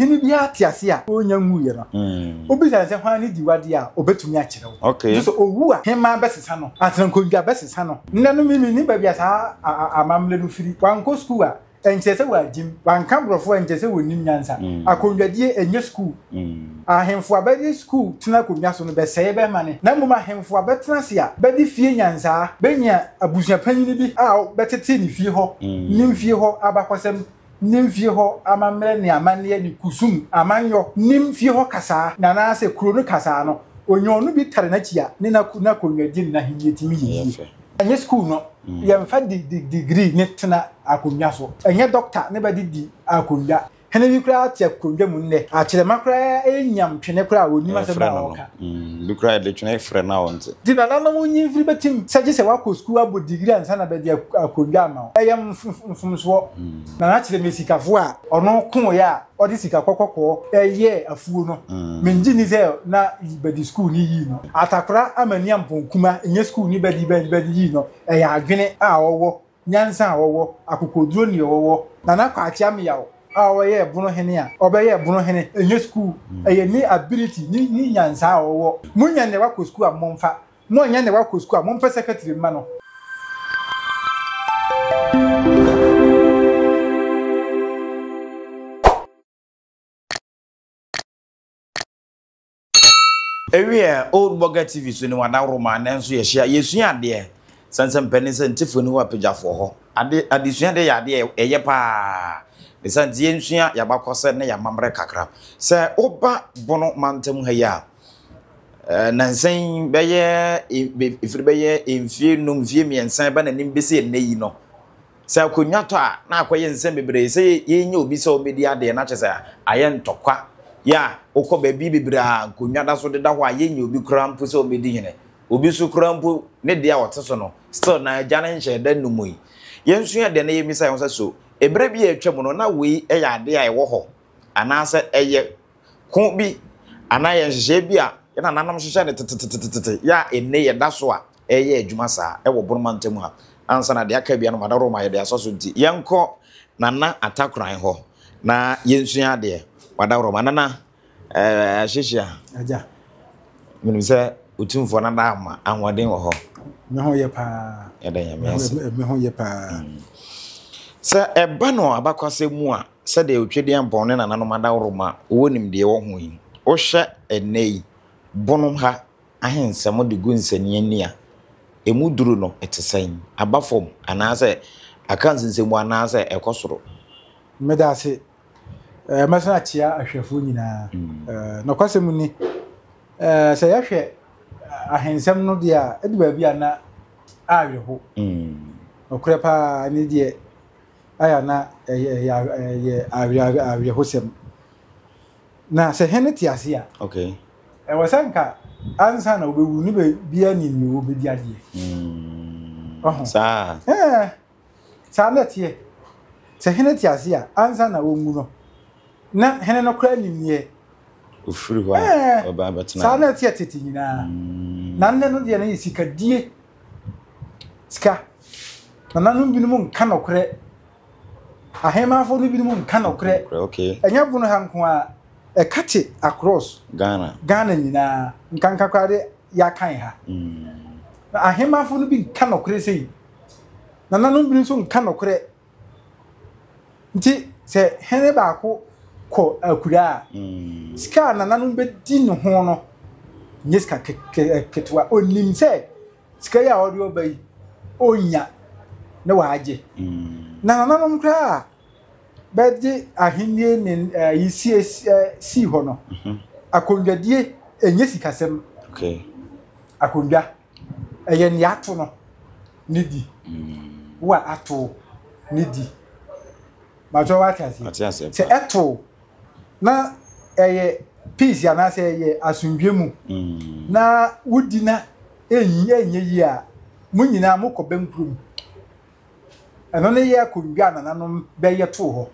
Hene biara te ase a ɔnnya nwuiɛ no, wobisa no sɛ hwan ne Diwa deɛ a, ɔbɛtumi akyerɛ wo. Nso sɛ ɔwu a, hemmaa bɛsesa no, atenankonnwa bɛsesa no. Nnɛ no me mennim baabi a saa amammerɛ no firi. Wankɔ sukuu a, ɛnkyerɛ sɛ wagyim. Wanka borɔfo a, ɛnkyerɛ sɛ ɔnnim nyansa. Akonnwadie ɛnyɛ sukuu. Ahemfo a bɛde sukuu tena akonnwa so no, bɛsɛe bɛmane. Na mmom ahemfo a bɛtena ase a bɛde fie nyansaa, bɛnya abusuapanyini bi a bɛtetee ne fie hɔ, nim fie hɔ abakɔsɛm, Nim fie hɔ amammerɛ ne amanneɛ ne kusum amanyɔ Nim fie hɔ kasaa na anaasɛ kuro no kasaa no Onya ɔno bi tare n'akyi a ne n'akonnwa gye ne n'ahennie tumi yɛ yie. Ɛnyɛ sukuu no yɛmfa di di degree ne tena akonnwa so Ɛnyɛ dɔkta ne bɛde di akonnwa Hene bi koraa te akonnwa mu nnɛ Akyerɛma koraa nyam twene koraa a ɔnnim asɛm a ɔreka. Bi koraa yɛde twene frɛ no a ɔnte. Nti nananom nyi mfiri bɛtim sɛ gye sɛ woakɔ sukuu abɔ degree ansa na bɛde akonnwa ama wo. Ɛyɛ mfomsoɔ. Nana kyerɛ me sikafoɔ a ɔno koeɛ a ɔde sika kɔkɔkɔɔ yɛɛ afuo no. Mengye nni sɛ na bɛde sukuu no yii no. Atakora Amaniampɔn-Kuma nyɛ sukuu ne bɛde bɛde yii no. Ɛyɛ adwene a ɔwɔ. Nyansa a ɔwɔ, akokoduro nea ɔwɔ. Nana Kwakye Ameyaw a ɔyɛɛ Bono hene a ɔbɛyɛɛ Bono hene, ɛnyɛ sukuu, ɛyɛ ne ability, ne ne nyansa a ɔwɔ. Monya nea wakɔ sukuu a momfa, moannya nea wakɔ sukuu a mompɛ secretary mma no. Ewiɛ, Old Burger TV so ne w'adaworoma nanso yɛhyia, yɛsua adeɛ. Sane sɛ mpanin sɛ ntefoɔ ni hɔ apagyafoɔ hɔ. Ade, adesua deɛ yɛ adeɛ a ɛyɛ paa. Ne saa nti yɛnsua yɛabakɔsɛm ne yɛamammerɛ kakra. Sɛ woba Bono mantam ha yi a, eh, nansa yi bɛyɛ, ɛfiri bɛyɛ mfie num, mfie mmiɛnsa ɛba n'anim bɛsi ɛnnɛ yi no, Sɛ akonnwa tɔ a, na akɔyɛ nsɛm bebree. Sɛ yɛnya obi sɛ ɔmmɛdi adeɛ na kyerɛ sɛ ayɛ ntɔkwa. Yɛ a, wokɔ baabi bebree a nkonnwa da so deda hɔ a yɛnya obi koraa mpo sɛ ɔmmɛdi hene. Obi nso koraa mpo ne deɛ a ɔte so no, still na agya no nhyɛɛ da nnumui. Yɛnsua adeɛ na yɛmmisa yɛn ho sɛ, so ɛberɛ bi a atwam no na wei yɛ adeɛ a ɛwɔ hɔ anaasɛ ɛyɛ ko bi anaa ɛyɛ nhyehyɛe bi a yɛn nananom hyehyɛɛ no tetetetete yɛ a ɛnnɛ yɛda so a ɛreyɛ adwuma saa wɔ Bono mantam ha. Ansa na deɛ aka biara no madaworo ma yɛde asɔ so nti yɛnkɔ Nana Atakoran hɔ na yɛnsua adeɛ. Wadaworo ma Nana ɛɛ ahyehyia. Agya. Menim sɛ Otumfoɔ no ada ama ahoɔden wɔ hɔ. Me ho yɛ paa. Yɛda Nyame ase. Me ho yɛ paa. Sɛ ɛba no abakwasɛm mu a, Sɛdeɛ Otwedeampɔn ne nananom adaworoma wɔ nimdeɛ wɔ ho yi, wohwɛ ɛnnɛ yi bono ha ahensɛm de gu nsania ani a, ɛmu duru no te sɛn? Aba fam anaasɛ aka nsensɛnmu anaasɛ ɛkɔ soro? Meda ase. Mɛsan akyea ahwɛfoɔ nyinaa. Nokwasɛm ni, sɛ yɛhwɛ ahensɛm no deɛ a, ɛdu baabi a na awerɛho. Nokorɛ paa ne deɛ ayɛ a na ɛyɛ ɛyɛ awerɛhosɛm. Na sɛ hɛn te ase a, okay. ɛwɔ sɛ nka ansa na wobɛwu no bia nim ne wobɛdi adeɛ. Mm. Saa. Ɛɛ, saa na ɛteɛ. Sɛ hene te ase a, ansa na wɔnwu no, na hene no koraa nim neɛ ofiri hɔ a ɔba abɛtena. Saa na ɛteɛ tete nyinaa. Mm. Na nnɛ no deɛ no yɛ sikadie. Sika. Nananom binom nka nɔkorɛ. Ahemmanfoɔ no binom nka nɔkorɛ. Okay. Ɛnyɛ bono ha nko ara. Ɛka te across. Ghana. Ghana nyinaa. Nkanka koraa de yɛakan ha. Mm. Na ahemmanfoɔ no bi nka nɔkorɛ sei. Nananom binom nso nka nɔkorɛ. Nti sɛ hene baako kɔ akuraa a, mm. sika a nananom bɛdi ne ho no nyɛ sika ketewa. Onim sɛ sika yi a ɔde ɔba yi ɔnya na wagye. Mm. Na nananom koraa a bɛgye ahennie ne ayi sie sii hɔ no, mhm. akonnwadie ɛnyɛ sikasɛm. Okay. Akonnwa ɛyɛ nea ato no ne di. Mm. Wo a ato ne di. Bàtɔ wate aseɛ. Sɛ ɛto na ɛyɛ peace anaasɛ ɛyɛ asomdwe mu mm. na wodi na ɛnyɛ yie a mo nyinaa mokɔ bɛnkurom. Ɛno ne yɛ akonnwa a nananom bɛyɛ too hɔ.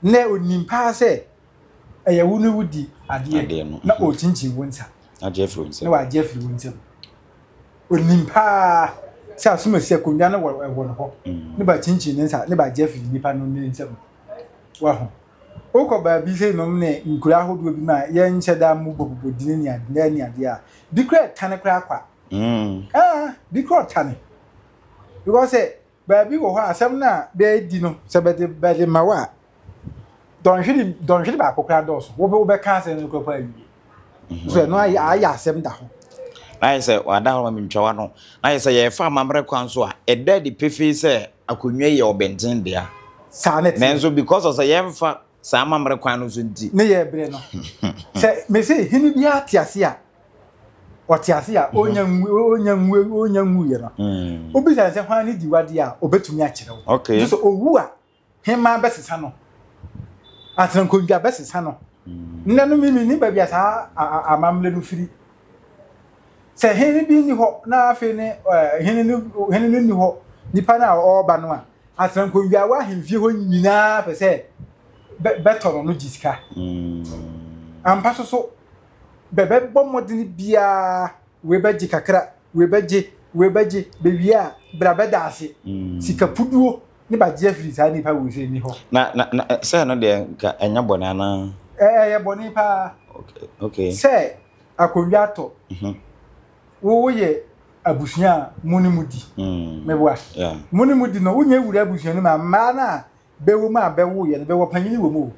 Nnɛ onim paa sɛ ɛyɛ wo ne wo di adeɛ na ɔrekyinkyin wo nsa na wagye afiri wo nsam. Onim paa sɛ asomasi akonnwa no wɔ ɛwɔ no hɔ mm. ne ba kyinkyin ne nsa ne ba gye afiri nipa no ne nsam. Waho. Wokɔ baabi sei nom ne nkuro ahodoɔ bi mu a yɛnhyɛ da mmobɔbobɔ dini ne adeɛ ne adeɛ a, bi koraa ɛtane koraa kwa. Ah, bi koraa ɔtane. Because sɛ baabi wɔ hɔ a asɛm no a bɛredi no sɛ bɛde bɛde ma wo a, dɔnhwere dɔnhwere baako koraa dɔɔso. Wobɛ wobɛka asɛm no koraa po awie. So ɛno ayɛ ayɛ asɛm da hɔ. Na ayɛ sɛ wada hɔ ma mentwa w'ano. Na ayɛ sɛ yɛrefa amammerɛ kwan so a, ɛda adi pefee sɛ akonnwa yi yɛ ɔbɛnten dea. Saa na ɛteɛ. Nanso because of sɛ yɛmfa saa amammerɛ kwan no so nti. Ne yɛ brɛ no. Sɛ mese hene biara te ase a, ɔte ase a, ɔnya nwu ɔnya nwu ɔnya nwuiɛ no. Wobisa no sɛ hwan ne di w'adeɛ a, ɔbɛtumi akyerɛ wo. Okay. Nso sɛ ɔwu a, Hemmaa bɛsesa no. Atenankondwa bɛsesa no. Nnɛ no mimi ni baabi a saa amammerɛ no firi. Sɛ hene bi nni hɔ na afei ne hene no hene no nni hɔ nipa no a ɔreba no a atenankondwa wɔ ahemfie hɔ nyinaa pɛ sɛ bɛtɔ no no gye sika. Ampa so so bɛbɛbɔ mmɔden biara wei bɛgye kakra wei bɛgye wei bɛgye bɛwie a bra bɛda ase sika puduo ne ba gye afiri saa nipa wei sɛ ni hɔ. Na na na sɛ no deɛ nka ɛnyɛ bɔne anaa. Ɛyɛ bɔne paa. Okay okay. Sɛ akonnwa atɔ. Mhm. Wo woyɛ abusua a mo ne mo di. Mm. Meboa. Yeah. Mo ne mo di no wonyɛ wura abusua no mu a mmaa no a bɛwɔ mu a bɛwo yɛ no bɛwɔ panyin wɔ mu o.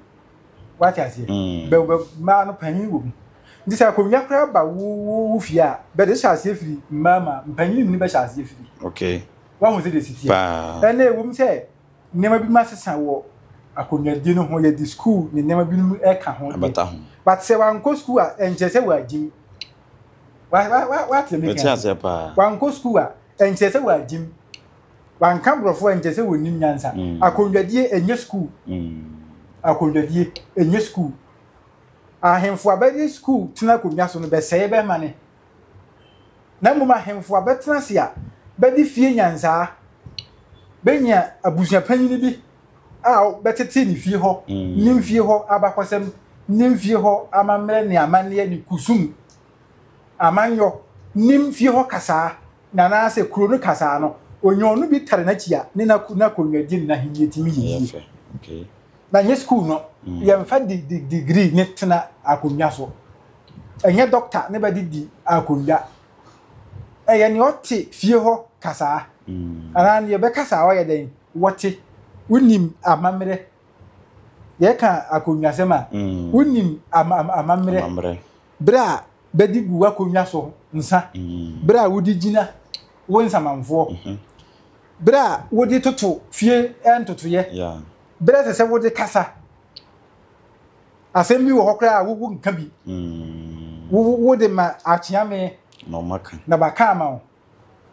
Wate aseɛ? Mm. Bɛ bɛ mmaa no panyin wɔ mu. Nti sɛ akonnwa koraa ba wo wo wo fie a bɛde hyɛ aseɛ firi mmaa mu a mpanyin mu no bɛhyɛ aseɛ firi. Okay. Wahu sɛdeɛ ɛsi teɛ. Ɛnna ɛwom sɛ nneɛma binom asesa wɔ akonnwadie no ho, yɛde sukuu ne nneɛma binom ɛka ho deɛ. But sɛ wankɔ sukuu a, ɛnkyerɛ sɛ wagyim. Wate me ka ase? Wankɔ sukuu a, ɛnkyerɛ sɛ wagyim. Wanka borɔfo a, ɛnkyerɛ sɛ wɔnim nyansa. Mm. Akonnwadie ɛnyɛ sukuu. Mm. Akonnwadie ɛnyɛ sukuu. Ahemfo a bɛde sukuu tena akonnwa so no bɛsɛe bɛmane. Na mmom ahemfo a bɛtena ase a bɛde fie nyansaa benya abusua panyin bi a bɛtete ne fie hɔ, nim fie hɔ abakɔsɛm, nim fie hɔ amammerɛ ne amanneɛ ne kusum amanyɔ, nim fie hɔ kasaa na anaasɛ kuro no kasaa no, onya ɔno bi tare n'akyi a, ne n'akonnwadie ne n'ahennie tumi yɛ yie. Na nyɛ sukuu no, yɛmfa degree ne tena akonnwa so. Ɛnyɛ dɔkta ne bɛde di akonnwa. Ɛyɛ nea ɔte fie hɔ kasaa. Mm. Anaa nea ɔbɛkasa a ɔyɛ dɛn? Wɔte. Wonim amammerɛ. Yɛka akonnwasɛm a, mm. wonim amammerɛ. Berɛ a bɛde gu w'akonnwa so nsa. Mm. Berɛ a wode gyina wo nsamanfoɔ. Mm-hmm. Berɛ a wode toto fie ntotoyɛ. Berɛ a ɛsɛ sɛ wode kasa. Asɛm bi wɔ hɔ koraa a wo nka bi. Wo wo de ma akyeame na waka ama wo.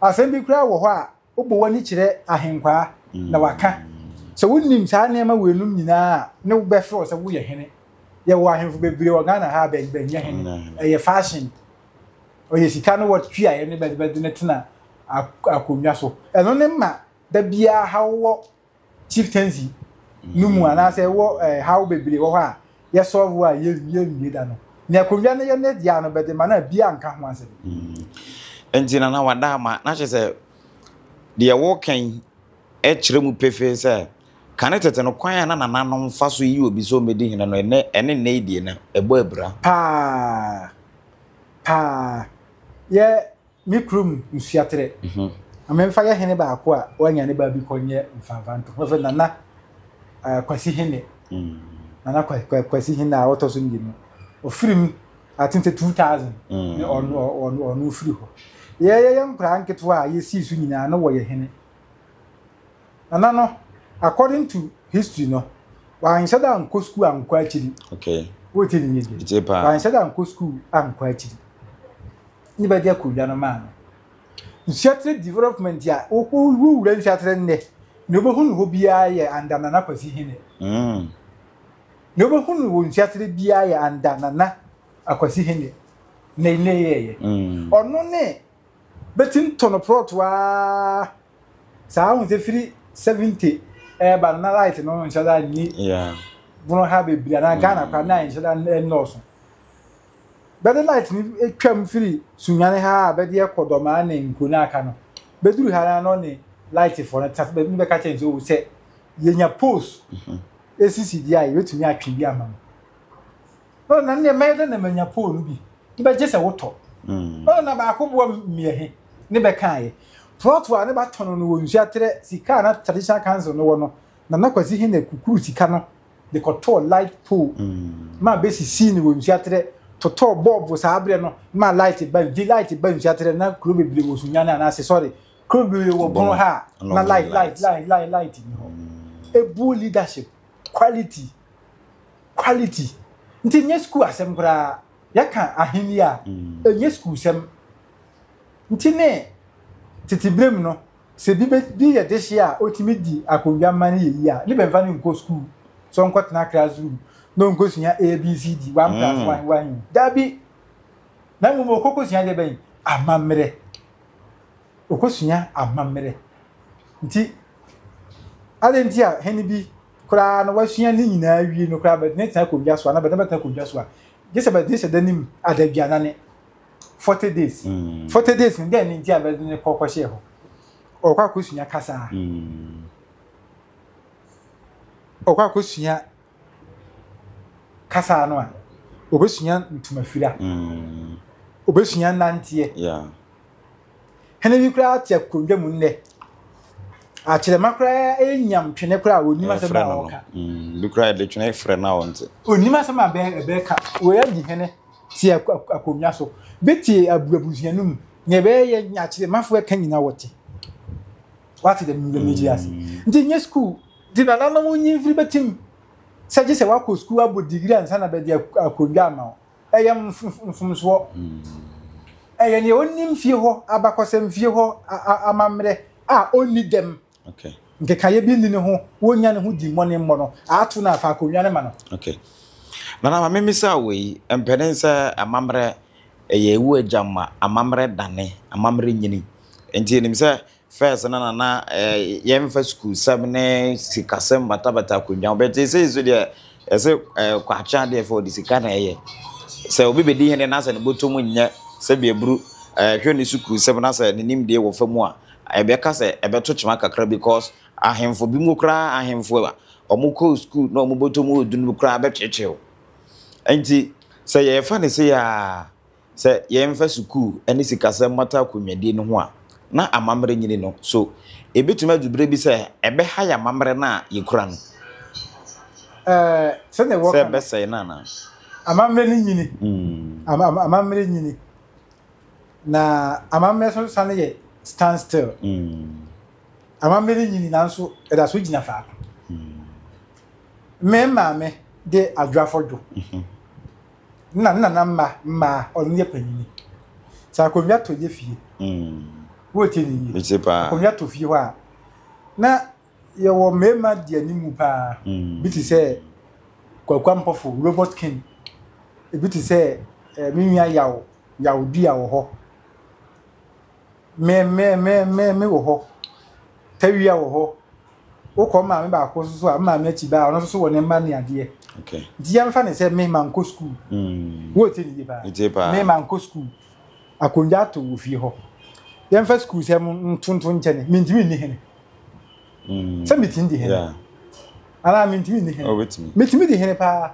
Asɛm bi koraa wɔ hɔ a wobɔ w'ani kyerɛ ahenkwaa na waka. Sɛ wonim saa nneɛma weinom nyinaa a ne wobɛfrɛ wo sɛ woyɛ hene. Yɛwɔ ahemfo bebree wɔ Ghana ha a bɛnyɛ hene. Ɛyɛ fashion. Ɔyɛ sika no wɔtuaeɛ ne bɛde no tena akonnwa so. Ɛno ne ma da biara haw wɔ chieftaincy no mu anaasɛ ɛwɔ eh, haw bebree wɔ hɔ a yɛsɔlvo a yɛnwie nwie da no. Nea akonnwa no yɛ ne dea no bɛde ma no a biaa nka ho asɛm. Mm. Nti Nana wada ama na kyerɛ sɛ deɛ woka yi kyerɛ mu pefee sɛ kane tete no kwan a na nananom fa so yi obi sɛ ɔmmɛdi hene no ɛnɛ ɛne nnɛ yi deɛ no ɛbɔ abira. Paa paa yɛ Me kurom nsuaterɛ. Ma memfa yɛ hene baako a wanya ne baabi kɔ nyɛ mfamfanto. Wɔfrɛ Nana uh, Kwasi Hene. Mm. Nana Kwasi Hene a ɔtɔ so mmienu. Ɔfiri mu, I think sɛ 2000. Mm. Ne ɔno ɔno ɔno firi hɔ. Yɛyɛ yɛ nkoraa nketewa a yɛsii so nyinaa no wɔyɛ hene. Nana no, according to history no, wanhyɛ da ankɔ sukuu ankɔ akyiri. Okay. Wotie ne yie deɛ. Wanhyɛ da ankɔ sukuu ankɔ akyiri. ne bɛde akonnwa no maa no. Nsuaterɛ development a wowura nsuaterɛ nnɛ, nea wobɛhu no hɔ biara yɛ Anda Nana Kwasi Hene. Mm. Nea wobɛhu no wɔ nsuaterɛ biara yɛ Anda Nana Akwasi Hene. Ne ne yɛyɛ. Mm. Ɔno ne bɛtim tɔ no prɔto aa saa ho sɛ firi 70 ɛɛba no na light no nhyɛ da nni bono ha bebree anaa Ghana koraa na nhyɛ da nnɔɔso. Bɛde light no twam firi Sunyani ha a bɛde kɔ Dɔmaa ne nkuro no aka no, bɛduru ha no na ɔne light foɔ no tena bɛ bɛka kyerɛ no sɛ o sɛ yɛnya post mhm. esisi deɛ a yɛbɛtumi atwe bi ama mo. Ɔno na neɛ mɛyɛ dɛ na manya pole no bi. Ne bɛgye sɛ wotɔ. Ɔno na baako boɔ mmiɛhe ne bɛkaeɛ. Plot a ne batɔno no wɔ Nsuaterɛ sika a na Traditional Council no wɔ no, Nana Kwasi he na kukuru sika no de kɔtɔɔ light pole ma bɛsisii no wɔ Nsuaterɛ, totɔɔ bɔɔbo saa berɛ no ma light ba, nti light ba Nsuaterɛ na kuro bebree wɔ Sunyani anaase sorry, kuro bebree wɔ Bono ha a na light light light light light nni hɔ. Ebu leadership quality. Quality. Nti nyɛ sukuu asɛm koraa. Yɛka ahenni a, ɛnyɛ sukuusɛm. Nti ne tete berɛ mu no, sɛ bi bɛ bi yɛ dehye a ɔtumi di akonnwa ma no yɛ yie a, ne bɛmfa no nkɔ sukuu sɛ ɔnkɔtena classroom na ɔnkɔsua ABCD, one plus one, one. Dabi! Na mmom ɔkɔkɔsua deɛ bɛn? Amammerɛ. Ɔkɔsua amammerɛ. Nti, adɛn nti a hene bi koraa no wasua ne nyinaa awie no koraa bɛde ne tena akonnwa so anaa bɛde bɛtena akonnwa so a gye sɛ bɛde hyɛ da nim adaduanane 40 days 40 days no dɛn ne nti a bɛde ne kɔ kɔhyɛɛ hɔ ɔkɔ akɔsua kasa ɔkɔ akɔsua kasa no a ɔbɛsua ntomafira ɔbɛsua nanteɛ yeah. Hene bi koraa te akonnwa mu nnɛ. Akyerɛma koraa nyam twene koraa a ɔnnim asɛm a ɔreka. Mm, bi koraa yɛde twene frɛ no a ɔnte. Ɔnnim asɛm a ɛbɛka. Wei adi hene te akonnwa so. Bi te abusua no mu. Nea ɛbɛyɛ yɛ akyerɛmafoɔ ɛka nyinaa wɔte. Wate dɛm dɛm gye ase. Mm. Nti nyɛ sukuu. Nti nananom nyi mfiri bɛtim sɛ gye sɛ wakɔ sukuu abɔ digiri ansa na bɛde akonnwa ama wo. Ɛyɛ mfomsoɔ. Ɛyɛ nea ɔnnim fie hɔ abakɔsɛm, fie hɔ amammerɛ a ɔnni dɛm. Nkekaeɛ bi nni ne ho, wɔnnya ne ho dimmɔne mmɔ no, ato no a, fa akonnwa no ma no. Okay. Nana ma memmisa wo wei, mpanin sɛ amammerɛ ɛyɛ ewu agya ma amammerɛ dane, amammerɛ nyini. Nti yɛnim sɛ First no na na yɛmfa sukuusɛm ne sikasɛm batabata akonnwa ho but seesei so deɛ ɛsɛ kwakye adeɛ fɛ ɔde sika na ɛyɛ. Sɛ obi bɛdi hene na sɛ ne bɔtɔ mu nyɛ sɛ biaburu hwɛ ne sukuusɛm na sɛ ne nimdeɛ wɔ fa mu a ɛbɛka sɛ ɛbɛto kyema kakra because ahemfo bi mu koraa ahemfo a wɔn kɔɔ sukuu na wɔn bɔtɔ mu ɔdunu koraa bɛtwetwe wo. Nti sɛ yɛfa ne sei a Sɛ yɛmfa sukuu ne sikasɛm mmata akonnwadie no ho a, na amammerɛ nyini no. So ɛbɛtumi adu berɛ bi sɛ ɛbɛha yɛn amammerɛ no a yɛkura no? Ɛɛ, sɛdeɛ wɔka Sɛ no, ɛbɛsɛe no anaa? amammerɛ no nyini. Am, am, amammerɛ nyini. Na amammerɛ nso sane yɛ stand still. Amammerɛ no nyini nanso ɛda so gyina faako. Me maame de adwoafɔdwo. Nna ne nana mma mmaa, ɔno yɛ panyini. Sɛ akonnwa tɔ yɛ fie, woretie ne yie? Metie paa. Akonnwa tɔ fie hɔ a, na yɛwɔ mmarima di anim paa. Bi te sɛ Kwaku Ampɔfo, Robot King. Ebi te sɛ eh, me nua Yaw, Yaw Dua wɔ hɔ. Me me me me me wɔ hɔ. Tawia wɔ hɔ. Wokɔ maame baako nso so a, maame akyi baa ɔno nso so wɔ ne mma ne adeɛ. Okay. Nti yɛmfa ne sɛ me mankɔ sukuu. Mm. Wotie ne yie paa. Metie paa. Me mankɔ sukuu. Akonnwa ato wɔ fie hɔ. Yɛmfa sukuu sɛ ntonto nkyɛne. Mentumi nni hene. Mm. Sɛ metumi di hene. Yeah. Anaa mentumi nni hene. Oh, betumi. Metumi di hene paa.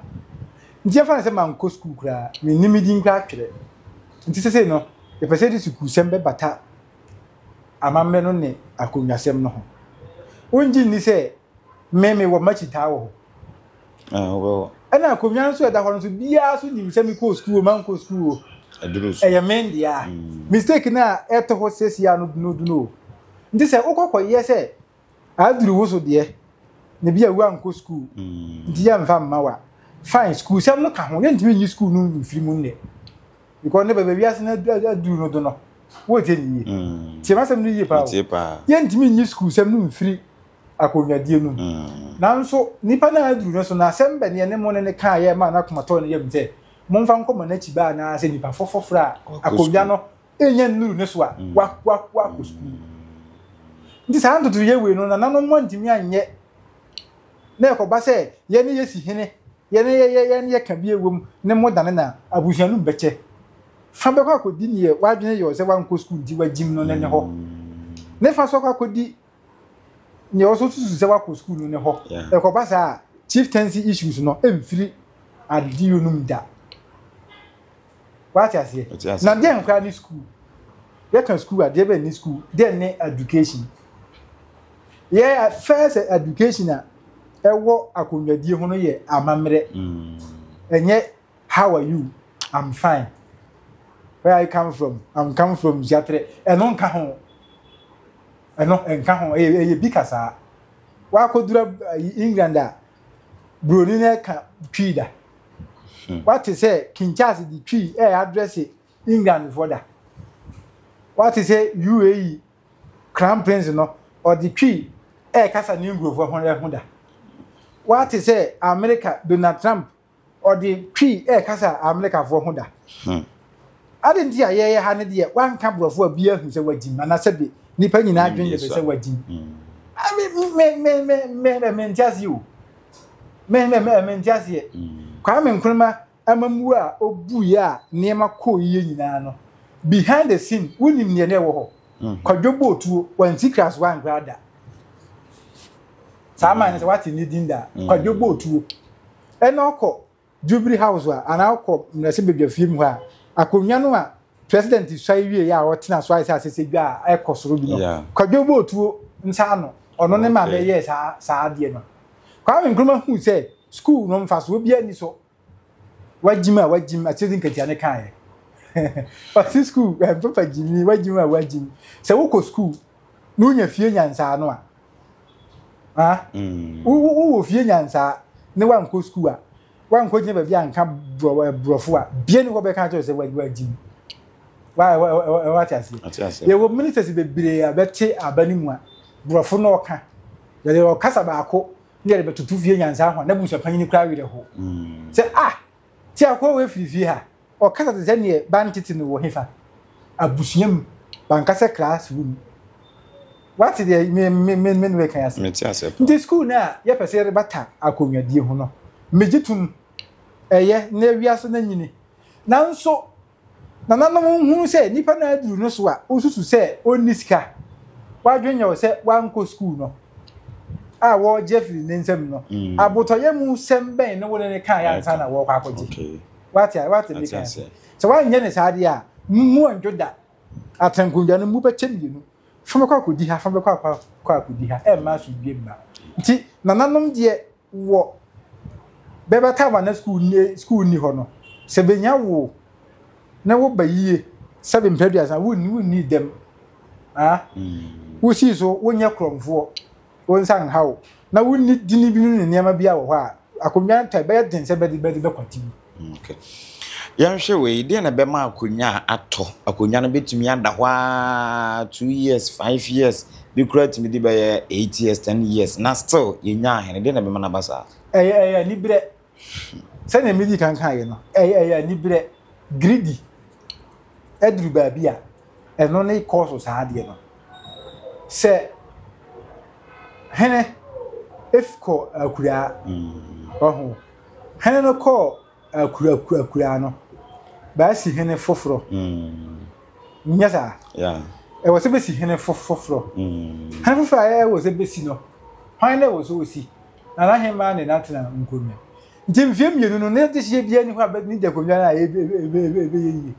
Nti yɛmfa ne sɛ mankɔ sukuu koraa. Menni me din koraa twerɛ. Nti sesei no, yɛpɛ sɛ yɛde sukuusɛm bɛbata amammerɛ no ne akonnwasɛm no ho. Wongye nni sɛ me mewɔ m'akyitaa wɔ hɔ? Ah, wobɛwɔ. Ɛna akonnwa nso ɛda hɔ no nso biara so nim sɛ mekɔɔ sukuu o mankɔ sukuu o. Ɛduru so. Ɛyɛ me dea. Mistake no a ɛtɔ hɔ siesie ano dunodunu o. Nti sɛ wokɔ kɔyɛ sɛ aduru wo so deɛ na bi a woankɔ sukuu nti yɛmfa mma wo a, fine, sukuusɛm no ka ho, yɛntumi nyi sukuu no mfiri mu nnɛ. Because ne baabi wiase no aduru no do no, woretie ne yie. Mm. Tie m'asɛm no yie paa o. Metie paa. Yɛntumi nyi sukuusɛm no mfiri akonnwadie no mu. Mm. Nanso nipa no a aduru no so no, asɛm bɛ ne ɛne mo ne ne kaeɛ maa n'akoma tɔɔ ne yam sɛ momfa nkɔma n'akyi ba anaasɛ nipa foforɔ a akonnwa no ɛnya nnuru ne so a mm. wakɔ sukuu. Nti saa ntotoyɛ wei no, nananom antumi anyɛ na ɛkɔba sɛ yɛne yɛsi hene, yɛne yɛyɛ yɛne yɛka bi ɛwom ne mo dane na abusua no bɛkyɛ. Fa bɛkɔ akɔdi neɛ w'adwene yɛ sɛ wankɔ sukuu nti wagyim no ne ne hɔ. Ne fa so akɔ akɔdi neɛ ɔso susu sɛ wakɔ sukuu no ne hɔ. Ɛkɔba saa a, Chieftaincy issues no mfiri adedie no mu da. Wate aseɛ? Na deɛn koraa ne school? Yɛka school a, deɛ bɛn ne school? Deɛn ne education? Yɛ first education a ɛwɔ akonnwadie ho no yɛ amammerɛ. Ɛnyɛ how are you? I'm fine. Where I come from? I'm come from Nsuatrɛ. Ɛno nka ho. Ɛno nka ho. Ɛyɛ bi kasaa. Wakɔdura England a, buroni no ɛka Twi da. Wate sɛ King Charles de Twi ɛyɛ address Englandfoɔ da. Wate sɛ UAE Crown Prince no ɔde Twi ɛrekasa ne nkurɔfoɔ ho ɛho da. Wate sɛ America Donald Trump ɔde Twi ɛrekasa Amerikafoɔ ho da. Ade nti a yɛyɛ ha ne deɛ wanka borɔfo a biara hu sɛ wagyim anaasɛ de nipa nyinaa adwene de sɛ wagyim. Me me me me me me nte aseɛ o. Me me me me nte aseɛ. Kwame Nkrumah amammuo a ɔbuiɛ a nneɛma kɔɔ yie nyinaa no, behind the scene wonim deɛ na ɛwɔ hɔ. Kwadwo bɔɔ tuo, wansi krasoa ankora da. Saa man no sɛ wate ne din da. Kwadwo bɔɔ tuo. Ɛna ɔkɔ Jubilee House a anaa ɔkɔ mmarahyɛbadwafie mu hɔ a, akonnwa no a president suae wieeɛ a ɔtena so ayɛ sɛ asɛsɛdwa a ɛkɔ soro bi no, Kwadwo bɔɔ tuo nsa ano. Ɔno ne maame yɛɛ saa saa adeɛ no. Kwame Nkrumah huu sɛ sukuu no mfasoɔ biara nni so. Wagyim a wagyim, akyerɛdi nkatia ne kaeɛ. Ɔse sukuu, papa gyimi, wagyim a wagyim. Sɛ wokɔ sukuu na wonya fie nyansaa no a, ah, wowɔ fie nyansaa ne wankɔ sukuu a, wankɔ gyina baabi a nka borɔfo a, bie ne hɔ bɛka kyerɛ sɛ wagyim. Wate aseɛ. Yɛwɔ ministers bebree a bɛte aba no mu a, borɔfo na ɔka. Yɛde ɔkasa baako ne yɛde bɛtoto fie nyansaa ho a, na busuapanyin koraa werɛ ho. Sɛ ah, te akɔ wɔ afiri fie ha, ɔkasa te sɛ neɛ bantete no wɔ hefa? Abusua mu, bankasa class room. Wate deɛ me me me me ne kan ase. Mete ase pa. Nti school no a yɛpɛ sɛ yɛde bata akonnwadie ho no, megye tom, ɛyɛ na wiase no anyini. Nanso Nananom nhunu sɛ nipa no aduru no so a wosusu sɛ ɔnni sika, wadwen yɛ wo sɛ wankɔ sukuu no a wɔregye afiri ne nsam no, mm. abotɔyɛ mu sɛm bɛn ne wo ne ne kaeɛ ansa na wɔrekɔ akɔgye? Wate wate ne kan sɛ woanyɛ ne saa deɛ a mu andwo da atɛnkondwa no mu bɛkyɛ mmienu fa bɛkɔ akɔdi ha fa bɛkɔ akɔ akɔdi ha ɛmma asomdwie mma nti nananom deɛ wɔ bɛbɛ time a na school nni school nni hɔ no, sɛ benya wo na wo ba yie sɛbe mpɛ aduasa wonni wonni dɛm ah mm. wosii so wonyɛ korɔmfoɔ wo nsa nha wo na wonni dini bi ne nneɛma bi a wɔ hɔ a akonnwa ntɔ ɛbɛyɛ den sɛ bɛde bɛde bɛkwati bi. Okay. Yɛnhwɛ wei, deɛ na ɛbɛma akonnwa a atɔ, akonnwa no bɛtumi ada hɔ ara 2 years, 5 years, bi koraa tumi de bɛyɛ 8 years, 10 years, na still yɛnya ahene, deɛ na ɛbɛma no aba saa? Ɛyɛ aniberɛ. Sɛdeɛ medi kan kaeɛ no, ɛyɛ aniberɛ. Greedy aduru baabi a, ɛno ne kɔɔso saa adeɛ no. Sɛ hene kɔ akuraa, ɔho, hene no kɔɔ akuraa no, baasi hene foforɔ. Nyɛ saa. Ɛwɔ sɛ bɛsi hene foforɔ. Hene foforɔ a ɛwɔ sɛ bɛsi no, hwan na ɛwɔ sɛ ɔsi? Nana hemaa ne natena nkonnwa. Nti mfeɛ mmienu no, ne dehyeɛ biara ni hɔ a bɛtumi di akonnwa no a ɛbɛyɛ yie.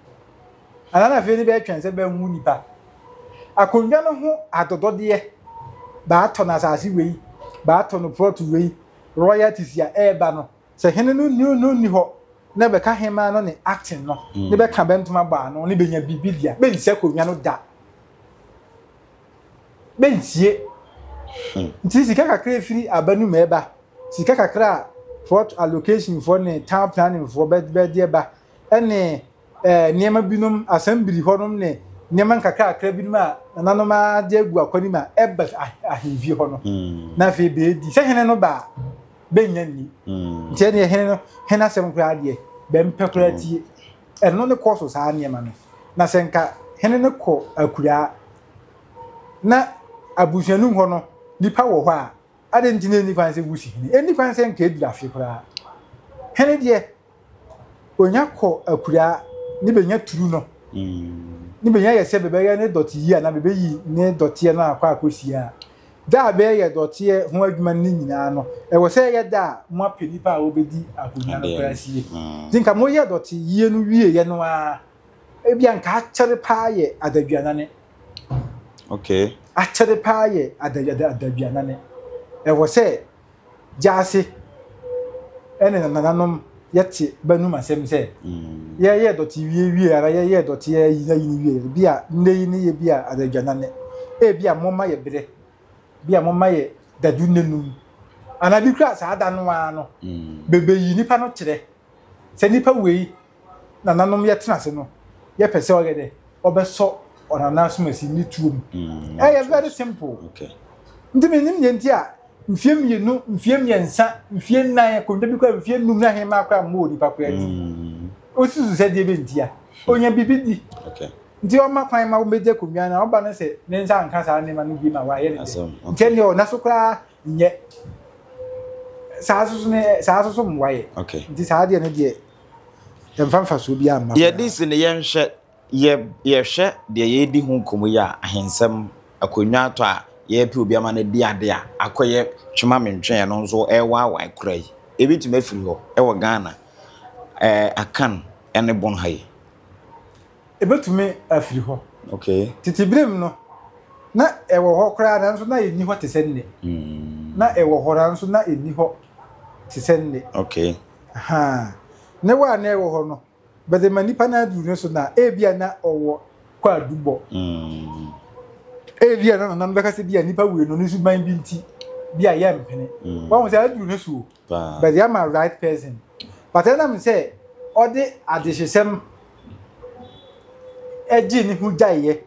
Anaa na afei ne bɛtwɛn sɛ bɛnwo nipa. Akonnwa no ho adɔdɔdeɛ, baatɔ no asase wei, baatɔ no plot wei, royalties a ɛreba no, sɛ hene no no nni hɔ na bɛka hemaa no ne acting no, ne bɛka bɛntoma bɔ ano, ne bɛnya biribi deɛ, bɛnsi akonnwa no da. Bɛnsie. Nti sika kakra efiri aba no mu ɛba, sika kakra a plot allocation foɔ ne town planning foɔ bɛde ɛba, ɛne ɛɛ nneɛma binom, assembly hɔnom ne nneɛma nkakrakra binom a nananom ade agu akwanim a ɛba ahemfie hɔ no, na afei bɛɛdi. Sɛ hene no ba a, bɛnnya nni. Nti ɛneɛ hene no, hene asɛm koraa deɛ, bɛmpɛ koraa tie. Ɛno ne kɔ so saa nneɛma no. Na sɛ nka hene no kɔ akuraa na abusua no mu hɔ no, nipa wɔ hɔ a, adɛn nti na ɛnni kwan sɛ wusi hene? Ɛnni kwan sɛ nka ɛduru afe koraa. Hene deɛ, onya kɔ akuraa ne bɛnya turu no, ne bɛnya yɛ sɛ bɛbɛyɛ ne dɔte yie anaa bɛbɛyi ne dɔteɛ no akɔ akɔsie a, Da a bɛyɛ dɔteɛ ho adwuma no nyinaa no, ɛwɔ sɛ ɛyɛ da a moapɛ nipa a ɔbɛdi akonnwa no koraa sie. Nti nka moyɛ dɔte yie no wieɛ no ara, ebia nka akyɛre paa yɛ adaduanane. Okay. Akyɛre paa yɛ adaduanane. Ɛwɔ sɛ gyaase ɛne nananom yɛte bɛnum asɛm sɛ mm. yɛyɛ dɔte wie wie ara yɛyɛ dɔte ayi na yi ne wie bi a nnɛ yi ne yɛ bi a adaduanane. Ebi a moma yɛ berɛ bi a moma yɛ dadu nnanum anaa bi kura saa da no ara no mm. bebeyi nipa no kyerɛ sɛ nipa wei nananom yɛtena ase no yɛpɛ sɛ ɔyɛ dɛ ɔbɛsɔ ɔnana asomasi ne tuo mu mm, ɛyɛ very simple nti menim deɛ nti a mfie mmienu mfie mmiɛnsa mfie nnan akonnwa bi kora mfie num na ahema kora mmɔ onipa kora ti mm. osusu sɛ deɛ bɛntia onya biribi di nti ɔma kwan ma wɔbɛgye akonnwa no ɔba no sɛ ne nsa nka saa nneɛma no bi ma wayɛ ne dɛ nti ɛnneɛ ɔna so koraa nyɛ saa soso ne saa soso mmoa yɛ nti saa deɛ no deɛ ɛmfa mfasoɔ biara mma koraa. Yɛde si no yɛnhwɛ yɛ yɛhwɛ deɛ yɛredi ho nkɔmmɔ yi a ahensɛm akonnwa atɔ a yɛrepɛ obi ama no adi ade a akɔyɛ twema mentwe ɛno nso ɛrewaawae kora yi ɛbɛtumi afiri hɔ ɛwɔ Ghana ɛɛ Akan ɛne Bon ha yi. Ɛbɛtumi afiri hɔ. Okay. Tete berɛ mu no na ɛwɔ hɔ koraa nanso na ɛnni hɔ te sɛ nnɛ. Mm. Na ɛwɔ hɔ nanso na ɛnni hɔ te sɛ nnɛ. Okay. Ahaa. Ne wɔ a na ɛwɔ hɔ no, bɛde ma nipa no aduru ne so na ebia na ɔwɔ kwaadubɔ. Mm. Ebia na nananom bɛka sɛ bia nipa wei no ne suban bi nti bi a yɛmpene. Mm. Wɔn sɛ aduru ne so o. Bɛde ama right person. But ɛnam sɛ ɔde adehyesɛm ɛgye ne ho gyaeɛ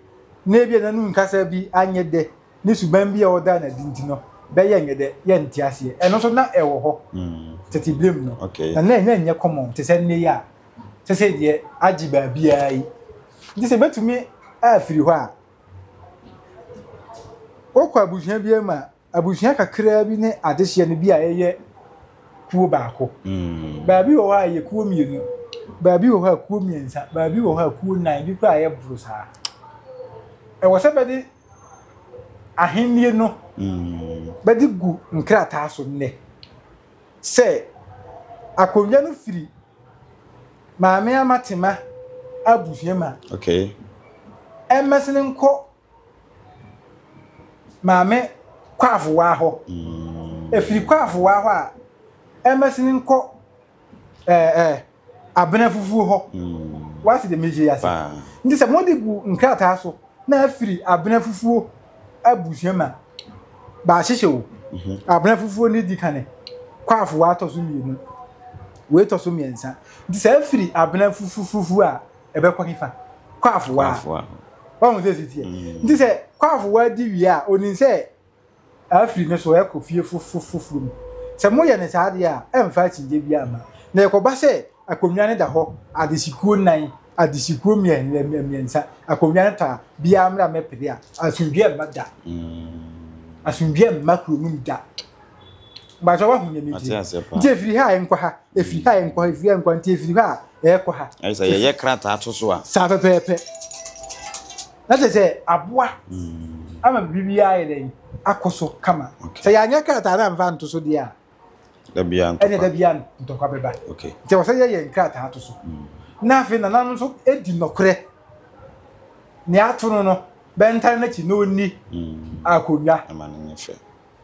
na ebia n'anum nkasa bi anyɛ dɛ ne suban bi a ɔdaa no adi nti no, bɛyɛ nyɛ dɛ, yɛnte aseɛ. Ɛno nso na ɛwɔ hɔ tete berɛ mu no. Na na ɛnyɛ nyɛ common te sɛ nnɛ yi a sɛsɛ deɛ agye baabiara yi. Nti sɛ bɛtumi afiri hɔ a, wokɔ abusua biara mu a, abusua kakraa bi ne adehyeɛ no bi a ɛyɛ kuo baako. Baabi wɔ hɔ a ɛyɛ kuo mmienu, baabi wɔ hɔ a kuo mmiɛnsa, baabi wɔ hɔ a kuo nnan, bi koraa a ɛyɛ boro saa. Ɛwɔ sɛ bɛde Ahenni no bɛde gu nkrataa so nnɛ sɛ akonnwa no firi Maame Amatema abusua mu a, okay. ɛmmɛsene nkɔ Maame Kwaafowaa hɔ. Ɛfiri Kwaafowaa hɔ a, ɛmmɛsene nkɔ ɛɛ ɛɛ abena fufuo hɔ. Mm. Wate deɛ mekyerɛ yi ase? Nti sɛ mode gu nkrataa so na afiri abena fufuo abusua ma baahyehyɛ o. Mhm. Abena fufuo ne di kane, kwaafo atɔ so mmienu, wei tɔ so mmiɛnsa. Nti sɛ afiri abena fufufufu a ɛbɛkɔ hefa? Kwaafowa. Wahu sɛ ɛsi teɛ? Mm. Nti sɛ kwaafowa di wie a, onim sɛ Afiri no so ɛkɔ fie foforo mu. Sɛ moyɛ no saa deɛ a, ɛmfa akyinnye biara mma. Na ɛkɔba sɛ akonnwa no da hɔ adehyekuo nnan, adehyekuo mmiɛnsa, akonnwa no tɔ a, biara mmra mmɛpere a, asomdwoeɛ mma da. Asomdwoeɛ mma kuro no mu da. Mpakyɛ wahu nea medi. Nti ɛfiri ha a ɛnkɔ ha, ɛfiri ha a ɛnkɔ ha, ɛfiri ha ɛnkɔ ha, nti ɛfiri hɔ a ɛkɔ ha. Ayɛ sɛ yɛyɛ krataa to so a. Saa pɛpɛɛpɛ. Na kyerɛ sɛ aboa ama biribiara ayɛ dɛn akɔ so kama. Sɛ yɛanyɛ krataa no amfa anto so deɛ a, ɛne da biara ntɔkwa bɛba. Nti ɛwɔ sɛ yɛyɛ nkrataa to so. Na afei nananom nso di nɔkorɛ. Nea ato no no, bɛntare n'akyi na ɔnni akonnwa.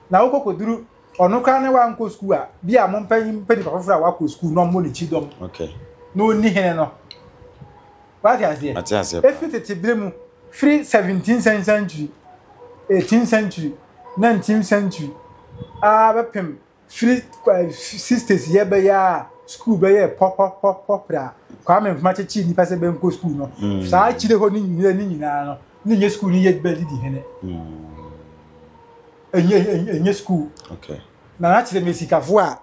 Na wokɔ kɔduru ɔno koraa ne wankɔ sukuu a, bi a mompɛ mpɛ nipa foforɔ a wakɔ sukuu na ɔmmɔ ne kyidɔm na ɔnni hene no. Wate aseɛ? Mate aseɛ paa. Ɛfiri tete berɛ mu, firi 17 century, 18 century, 19 century, ara bɛpem firi 60s yɛ bɛyɛ a sukuu bɛyɛ pɔpɔpɔpɔ a Kwame Nkrumah kyekyee nnipa sɛ bɛnkɔ sukuu no. Mm. Saa akyire hɔ ne nyinaa ne nyinaa no, ne nyɛ sukuu ne yɛ bɛdidi hene. Mm. Ɛnyɛ ɛnyɛ sukuu. Okay. Na n'akyerɛ me sikafoɔ a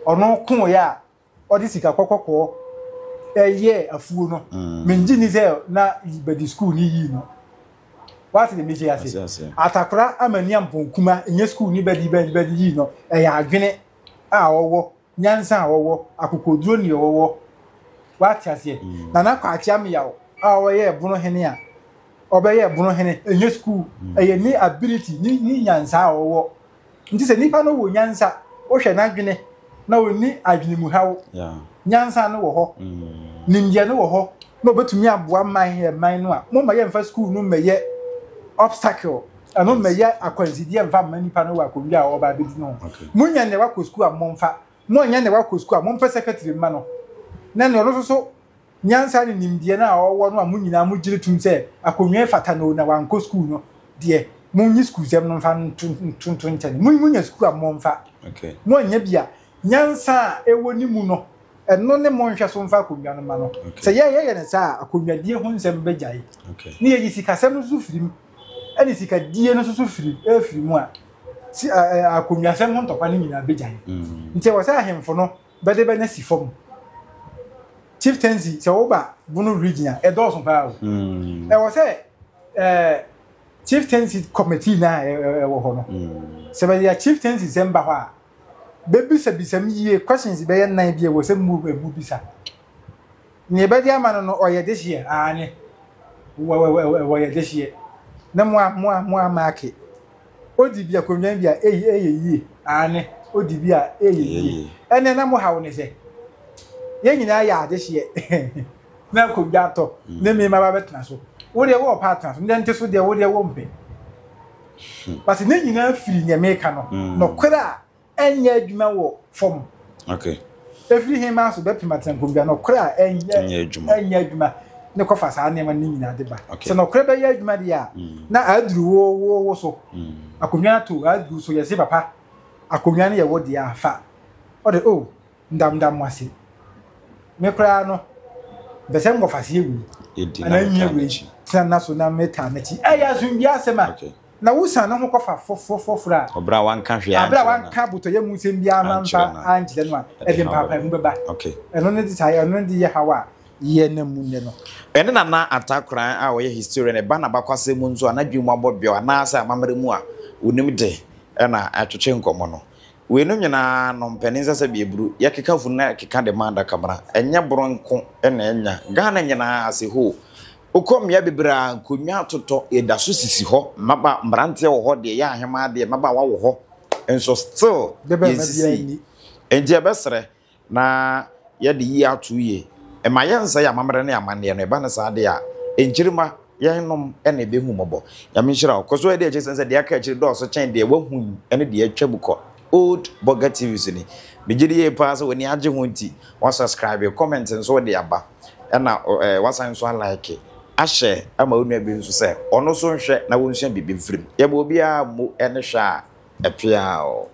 ɔno koeɛ a ɔde sika kɔkɔkɔɔ ɛyɛɛ afuo no mm. mengye ni sɛ na bɛde sukuu ne yii no wate de megye ase atakora amani ampɔnkuma nyɛ sukuu ne bɛde bɛde yii no ɛyɛ adwene a ɔwɔ nyansa a ɔwɔ akokoduro ne ɔwɔ wate aseɛ mm. nana kwakye ameyaw a ɔyɛ ɛbono hene a ɔbɛyɛ bono hene, ɛnyɛ sukuu, ɛyɛ ne ability, ne ne nyansa a ɔwɔ. Nti sɛ nipa no wɔ nyansa, wohwɛ n'adwene na ɔnni adwenemuhaw, nyansa no wɔ hɔ, nimdeɛ no wɔ hɔ, na ɔbɛtumi aboa man yɛ man no a, momma yɛmfa sukuu no mmɛyɛ obstacle, ɛno mmɛyɛ akwansideɛ mfa mma nipa no wɔ akonnwa a ɔreba abɛdi no ho. Monya nea wakɔ sukuu a momfa, moannya nea wakɔ sukuu a mompɛ secretary mma no, na nea ɔno nso so Nyansa ne nimdeɛ no a ɔwɔ no a mo nyinaa mo gyere tom sɛ akonnwa yi fata no na wankɔ sukuu no deɛ, monyi sukuusɛm no mfa nto nto nto nkyɛn. Mo monya sukuu a momfa. Okay. Moannya bi a, nyansa a ɛwɔ ne mu no, ɛno ne monhwɛ so mfa akonnwa no ma no. Okay. Sɛ yɛ yɛyɛ no saa a, akonnwadie ho nsɛm bɛgyae. Okay. Ne yɛyi sikasɛm no nso firi mu, ɛne sikadie no nso so firi ɛfiri mu a, si ɛ ɛ akonnwasɛm ho ntɔkwa no nyinaa bɛgyae. Nti ɛwɔ sɛ ahemfo no bɛde bɛnya si fam. Chieftaincy, sɛ woba Bono region a, ɛdɔɔso paa o. Mm. Ɛwɔ sɛ ɛɛ chieftaincy committee na ɛwɔ hɔ no. Mm. Sɛ bɛyɛ chieftaincy sɛm ba hɔ a, bɛbisabisam yie questions bɛyɛ nan bi ɛwɔ sɛ mu ɛmu bisa. Nea ɛbɛde ama no no ɔyɛ dehyeɛ aane wɔyɛ dehyeɛ na mo a mo a mo a maake. Odi bi akonnwa bi a eyi ɛyɛ yie aane odi bi a ɛyɛ yie ɛnɛ na mo haw ne sɛ yɛn nyinaa yɛ adehyeɛ na akonnwa atɔ ne mmarima ba bɛtena so wo deɛ wɔ pa atena so ne nte so deɛ wo deɛ wo mpɛ but ne nyinaa firi nea meka no nɔkorɛ a ɛnyɛ adwuma wɔ fam. Okay. Efiri hema so bɛpem atenankonnwa nɔkorɛ a ɛnyɛ ɛnyɛ adwuma ne kɔfa saa nneɛma no nyinaa de ba. Okay. Sɛ nɔkorɛ bɛyɛ adwuma deɛ a mm. na aduru wo wo wo so. Mm. Akonnwa ato aduru so yɛse papa akonnwa no yɛ wo deɛ afa. Ɔde o oh, ndamdam mo ase. Me koraa no mpɛ sɛ nkɔfaseɛ wei anaa nyɛ wei tena na so na metaa n'akyi. Ɛyɛ asomdwie asɛm a. Okay. Na wosian ne ho kɔfa foforo a. Ɔbra a wanka hwee ankyerɛ no. Bere a no. wanka abotɔyam mu nsɛm biara amfa ankyerɛ no a, ɛde mpaapaemu bɛba. Ɛno ne de saa ɛno ne de yɛ haw a yɛnam mu nnɛ no. Ɛne Nana Atta Koran a ɔyɛ historian, ɛba n'abakwasɛm mu nso a n'adwene mu abɔ bɛw anaasɛ amammerɛ mu a onim de na ɛtwetwe nkɔmmɔ no. Weinom nyinaa no mpanin sɛ sɛbi aburu, yɛkeka funu na yɛkeka de ma adakamena. Ɛnyɛ boro nko na anya. Ghana nyinaa as a whole, Wokɔ mmea bebree a, nkonnwa atotɔ, ɛda so sisi hɔ, mmaba, mmeranteɛ wɔ hɔ deɛ, ɛyɛ ahemaa deɛ, mmabaawa wɔ hɔ, nso still yɛnsisii. Enti yɛbɛsrɛ na yɛde yie ato yie. Mma yɛnsɛe amammerɛ ne amanneɛ no, ɛba no saa deɛ a, nkyirimma, yɛnom na ɛbɛhu mmɔbɔ. Nyame nhyira wo. Kɔ so di akyire sane sɛ deɛ aka akyire dɔɔso kyɛn deɛ woahu yi ne deɛ atwa mu kɔ. Old Burger TV so ni. Megye di yie paa sɛ w'ani agye ho nti, woasubscribe, comment nso wode aba. Ɛna wasan nso alike, ahyɛ ama wo nua bi nso sɛ ɔno nso nhwɛ na wɔnsua biribi mfiri mu. Yɛma obiara mmu ne hwɛ a ɛpeaw.